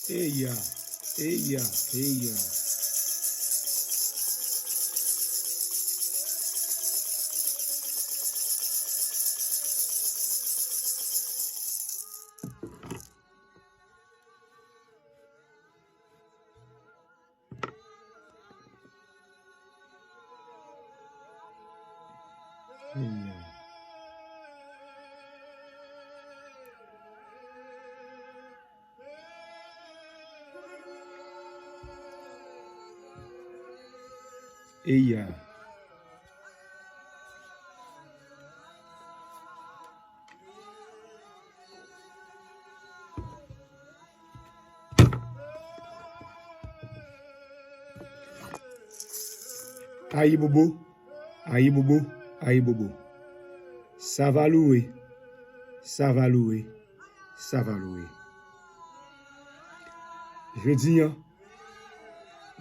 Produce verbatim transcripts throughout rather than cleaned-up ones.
Eya, eya, eya. Eya. Eya. Ayibobo, ayibobo, ayibobo. Sa va louwe, sa va louwe, sa va louwe. Jodi a,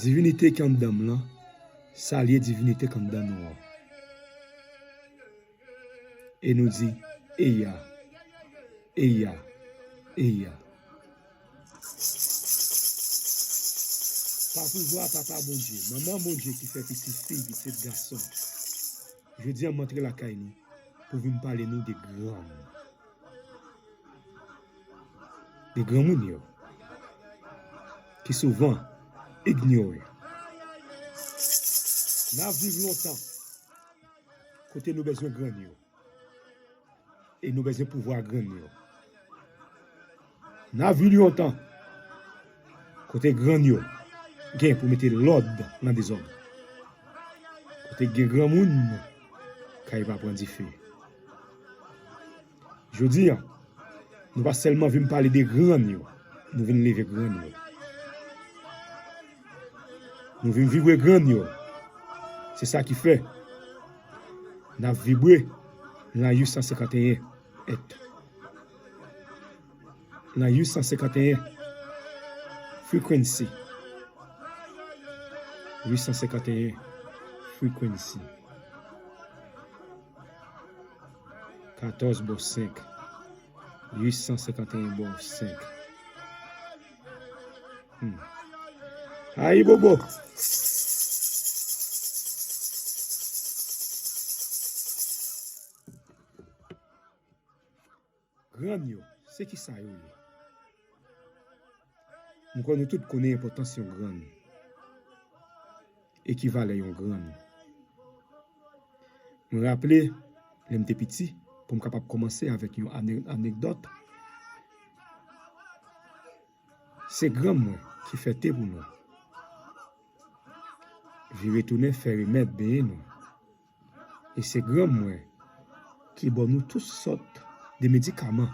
divinite ki anndan m lan salye divinite ki anndan nou an. E nou di, eya, eya, eya. Pa pouvwa Papa Bondye, Manman Bondye ki fè pitit fi, pitit gason. Jodi a, m antre lakay nou pou vin pale nou de grann. De granmoun yo ki souvan inyore. N ap viv lontan kote nou bezwen grann yo. E nou bezwen pouvwa grann yo. N ap viv lontan kote grann yo gen pou mete lòd nan dezòd. Kote gen granmoun, kay pa pran dife. Jodi a, nou pa sèlman vin pale de grann yo, nou vin leve grann yo. Nou vin vibre grann yo. Se sa ki fè n ap vibre nan uit san senkanteyen èt. Nan uit san senkanteyen frequency. Uit san senkanteyen frequency. Katòz bò senk. Uit san senkanteyen bò senk. Hmm. Ayibobo. Grann yo, se ki sa yo ye? M kwè nou tout konnen enpòtans yon grann e ki valè yon grann. Mwen raple, lè m te piti, pou m kapab kòmanse avèk yon ane-, anekdòt, se grann mwen ki fè te pou nou. Vire tounen fè remèd benyen nou. E se grann mwen ki ban nou tout sòt de medikaman.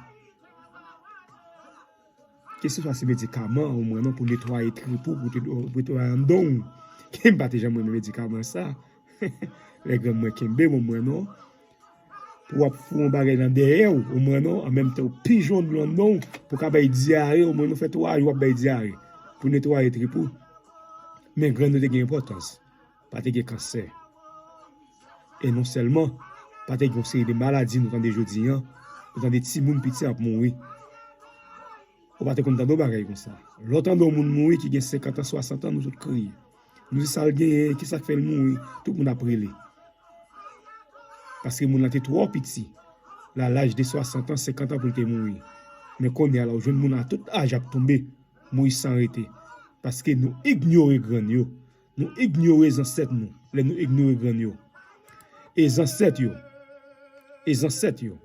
Keseswa se medikaman ou mwen non pou netwaye trip ou, pou te-, pou netwaye anndan w. M pa te janm renmen medikaman sa. Lè grann mwen kenbe m, ou mwen non. Pou w ap foure yon bagay nan dèyè w, ou mwen non, an menm tan w pijon dlo anndan w, pou w ka bay dyare, ou mwen non, fè twa jou w ap bay dyare. Pou netwaye trip ou. Men grann nou te gen enpòtans. Pa te gen kansè. E non sèlman, pa te gen yon seri de maladi nou tande jodi a, nou tande timoun piti ap mouri. Ou pa te konn tande yon bagay konsa. Lè w tande yon moun mouri ki gen senkant an, swasant an, nou tout kriye. Nou di sa l genyen, kisa k fè l mouri, tout moun ap rele. Paske moun lan te twò piti. L a laj de swasant an, senkant an pou l te mouri. Men kounye a la, ou jwenn moun a tout aj ap tonbe, mouri san rete. Paske nou inyore grann yo. Nou inyore zansèt nou lè nou inyore grann yo. E zansèt yo, e zansèt yo,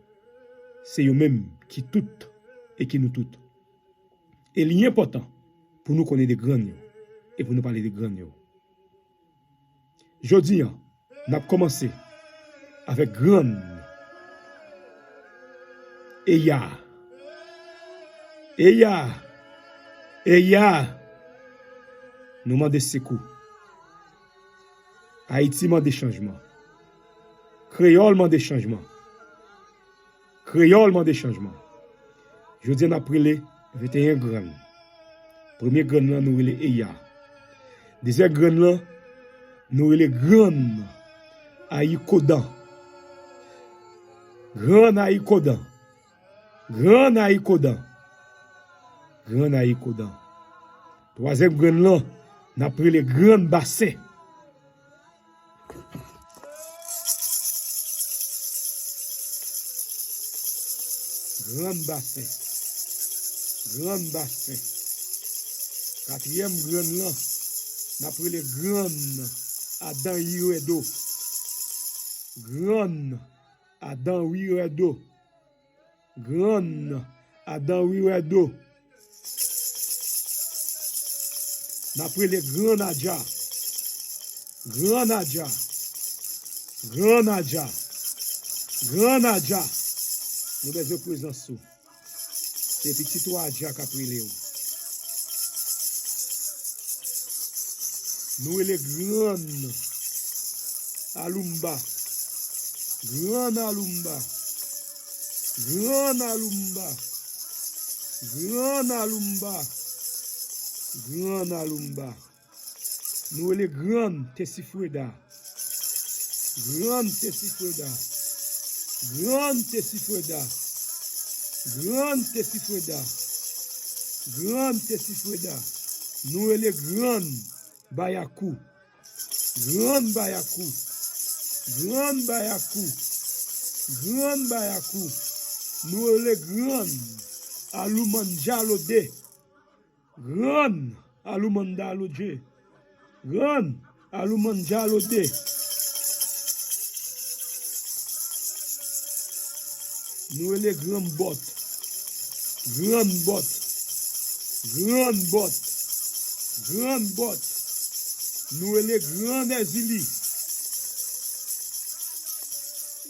se yo menm ki tout e ki nou tout. E li enpòtan pou nou konnen de grann yo e pou nou pale de grann yo. Jodi a, n ap kòmanse avèk grann. Eya! Eya! Eya! Nou mande sekou. Ayiti mande chanjman. Kreyòl mande chanjman. Kreyòl mande chanjman. Jodi a, n ap rele venteyen grann. Premye grann lan, nou rele Eya. Dezyèm grann lan, nou rele grann Ayikodan. Gran Ayikodan. Gran Ayikodan. Gran Ayikodan. Twazyèm grenn lan, n ap rele Grann Basen. Grann Basen. Grann Basen. Katriyèm grann lan, n ap rele Grann Adan Iredo. Grann Adan Iredo. Grann Adan Iredo. N ap rele Grann Adja. Grann Adja. Grann Adja. Grann Adja. Nou bezwen prezans ou. Se pitit ou Adja k ap rele w. Nou rele Grann Aloumba. Grann Aloumba. Grann Aloumba. Grann Aloumba. Grann Aloumba. Nou rele Grann Tesifreda. Grann Tesifreda. Grann Tesifreda. Grann Tesifreda. Grann Tesifreda. Nou rele Grann Bayakou. Grann Bayakou. Grann Bayakou. Grann Bayakou. Nou rele Grann Aloumandja Lode. Grann Aloumanda Lodje. Grann Aloumandja Lode. Nou rele Grann Bòt. Grann Bòt. Grann Bòt. Grann Bòt. Nou rele Grann Èzili.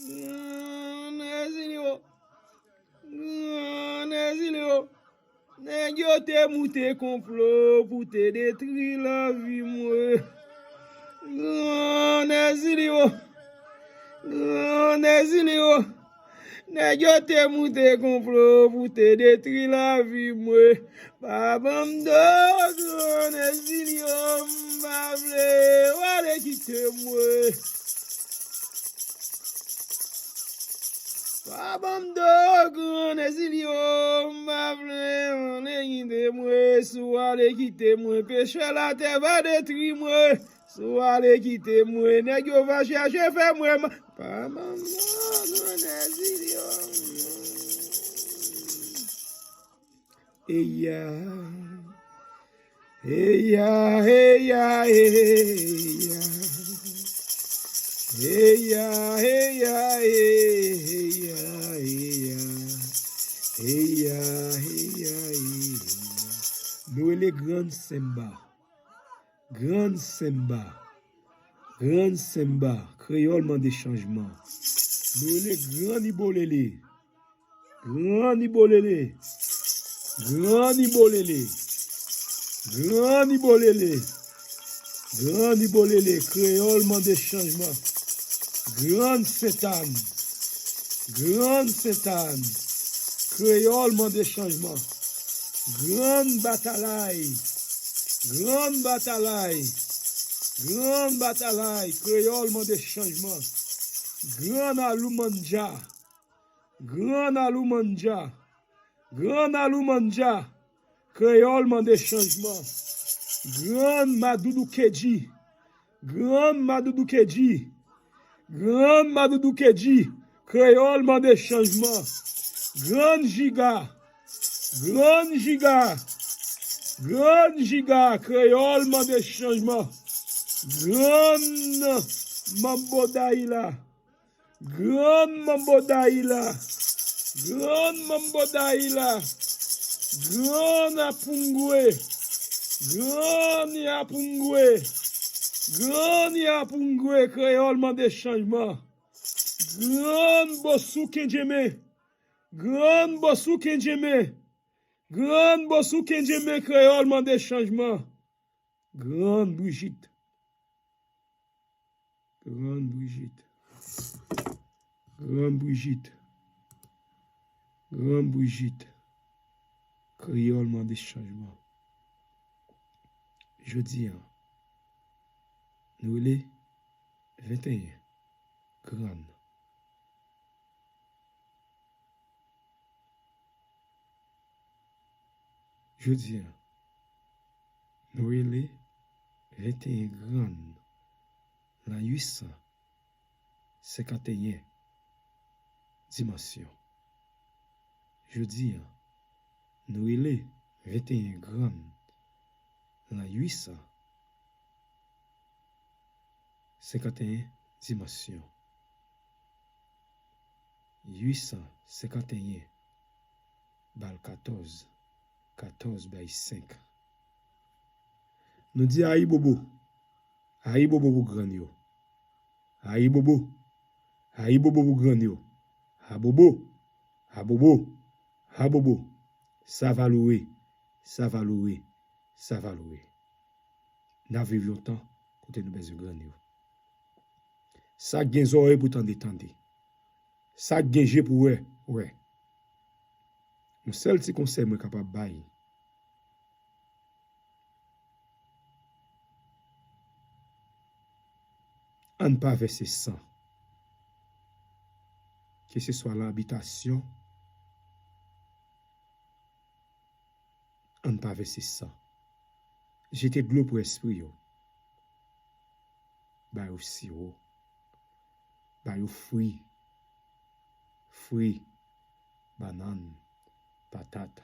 Grann Èzili, o. Grann Èzili, o. Nèg yo te moute konplo pou te detwi lavi mwen. Grann Èzili, o. Grann Èzili, o. Nèg yo te moute konplo pou te detwi lavi mwen. Pa ban m do, Grann Èzili, o, m pa vle w ale kite mwen. Pa ban m do, Grann Èzili, o, m pa vle w ale kite mwen. Si w ale kite mwen, pechè latè va detwi mwen. Si w ale kite mwen, nèg yo va chèche fè mwen ma-, pa ban m do, Grann Èzili, o. Eya. Eya, eya, eya. Eya, eya, eya, eya. Eya, eya, eya. Nou rele Grann Senmba. Grann Senmba. Grann Senmba. Kreyòl mande chanjman. Nou rele Grann Ibolele. Grann Ibolele. Grann Ibolele. Grann Ibolele. Grann Ibolele. Kreyòl mande chanjman. Grann Sentàn. Grann Sentàn. Kreyòl mande chanjman. Grann Batalay. Grann Batalay. Grann Batalay. Kreyòl mande chanjman. Grann Aloumandja. Grann Aloumandja. Grann Aloumandja. Kreyòl mande chanjman. Grann Madoudou Kedji. Grann Madoudou Kedji. Grann Madoudou Kedji. Kreyòl mande chanjman. Grann Jiga. Grann Jiga. Grann Jiga. Kreyòl mande chanjman. Grann Manbo Dayila. Grann Manbo Dayila. Grann Manbo Dayila. Grann Apungwe. Grann Apungwe. Grann Apungwe. Kreyòl mande chanjman. Grann Bosou Kendjeme. Grann Bosou Kendjeme. Grann Bosou Kendjeme. Kreyòl mande chanjman. Grann Brijit. Grann Brijit. Grann Brijit. Grann Brijit. Kreyòl mande chanjman. Jodi a, nou rele venteyen. Grann. Jodi a, nou rele venteyen grenn nan uit san senkanteyen dimansyon. Jodi a, nou rele venteyen grenn nan uit san senkanteyen dimansyon. Uit san senkanteyen ba l katòz, katòz bay senk. Nou di ayibobo, ayibobo pou grenn yo. Ayibobo, ayibobo pou grenn yo. Abobo, abobo, abobo. Sa valoure, sa valoure, sa valoure. N ap viv yon tan kote nou bezwen grenn yo. Sa k gen zòrèy pou tande, tande. Sa k gen je pou wè, wè. Yon sèl ti konsèy mwen kapab bay. Ann pa vèse san. Keseswa nan abitasyon, ann pa vèse san. Jete dlo pou espri yo. Ba yo siwo. Ba yo fwi. Fwi, bannann, patat,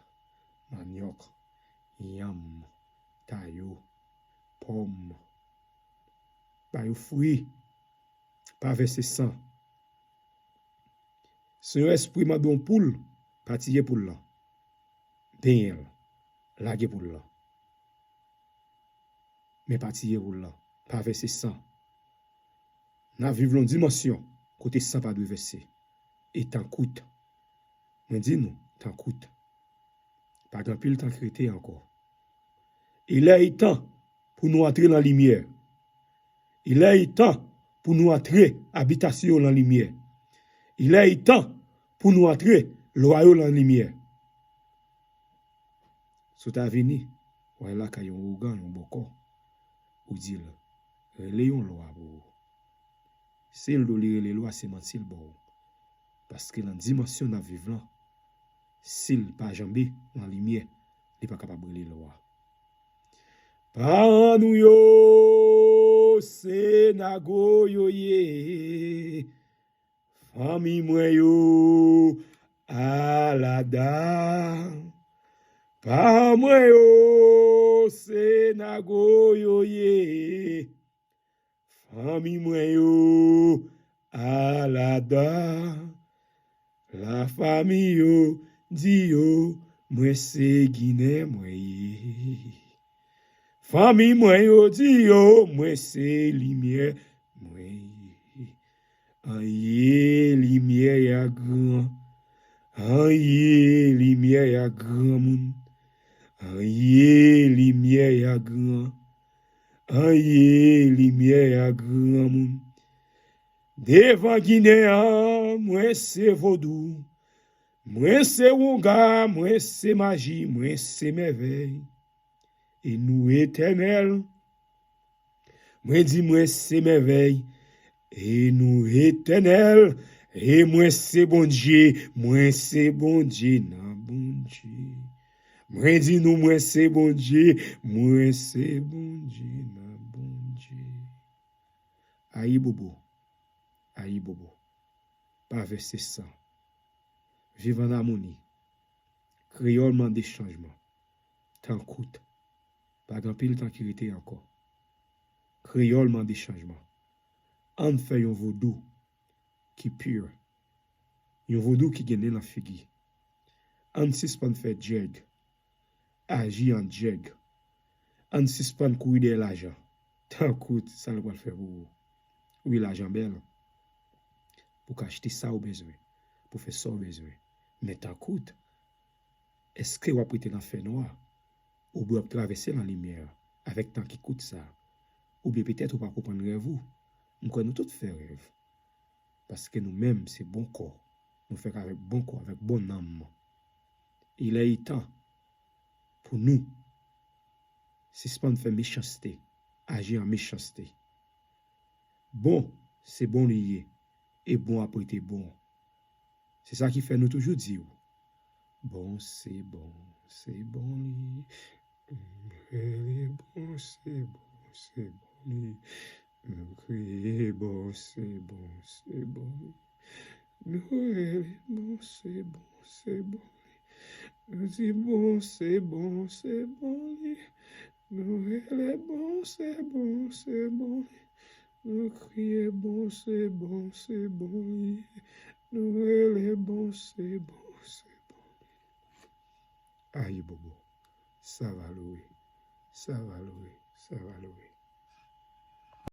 manyòk, yanm, tayo, pòm. Ba yo fwi. Pa vèse san. Si yon espri mande yon poul, pa tiye poul lan. Benyen l. Lage poul lan. Men pa tiye poul lan. Pa vèse san. N ap viv nan yon dimansyon kote san pa dwe vèse. E tan kout. Mwen di nou, tan kout. Pa gen anpil tan ki rete ankò. E lè e tan pou nou antre nan limyè. E lè e tan pou nou antre abitasyon yo nan limyè. E lè e tan pou nou antre lwa yo nan limyè. Si w ta vini, w al lakay yon ougan, yon bòkò, ou di l, rele yon lwa pou ou. Si l di w li rele lwa, se manti l ba w. Paske nan dimansyon n ap viv lan, si l pa janbe nan limyè, li pa kapab rele lwa. Paran nou yo, se nago yo ye. Fanmi mwen yo, alada. Paran mwen yo, se nago yo ye. Fanmi mwen yo, alada. Lafanmi yo, di yo, mwen se Ginen mwen ye. Fanmi mwen yo, di yo, mwen se limyè mwen ye. An ye limyè a gran. An ye limyè a granmoun. An ye limyè a gran. An ye limyè a granmoun. Devan Ginen an, mwen se vodou. Mwen se wonga, mwen se maji, mwen se mèvèy. E nou etènèl. Mwen di mwen se mèvèy. E nou etènèl. E mwen se Bondye. Mwen se Bondye nan Bondye. Mwen di nou mwen se Bondye. Mwen se Bondye nan Bondye. Ayibobo. Ayibobo. Pa vèse san. Viv an amoni. Kreyòl mande chanjman. Tan kout. Pa gen anpil tan ki rete ankò. Kreyòl mande chanjman. Ann fè yon vodou ki pure. Yon vodou ki gen nen nan figi. Ann sispann fè djèg. Aji an djèg. Ann sispann kouri dèyè lajan. Tan kout, sa l pral fè pou ou? Wi, lajan bèl. Pou w ka achte sa w bezwen. Pou w fè sa w bezwen. Men tan kout, èske w ap rete nan fènwa? Oubyen w ap travèse nan limyè avèk tan ki kout sa? Oubyen petèt ou pa konprann rèv ou? M kwè nou tout fè rèv. Paske nou menm, se bon kò. Nou fèt avèk bon kò, avèk bon nanm. Ilè i tan pou nou sispann fè mechanste, aji an mechanste. Bon, se bon li ye, e bon ap rete bon. Se sa ki fè nou toujou di w, bon se bon, se bon li. Nou rele bon, se bon, se bon li. Nou kriye bon, se bon, se bon li. Nou rele bon, se bon, se bon li. Nou di bon, se bon, se bon li. Nou rele bon, se bon, se bon li. Nou kriye bon, se bon, se bon li. Nou rele bon, se bon, se bon li. Ayibobo. Sa va lwe. Sa va lwe. Sa va lwe.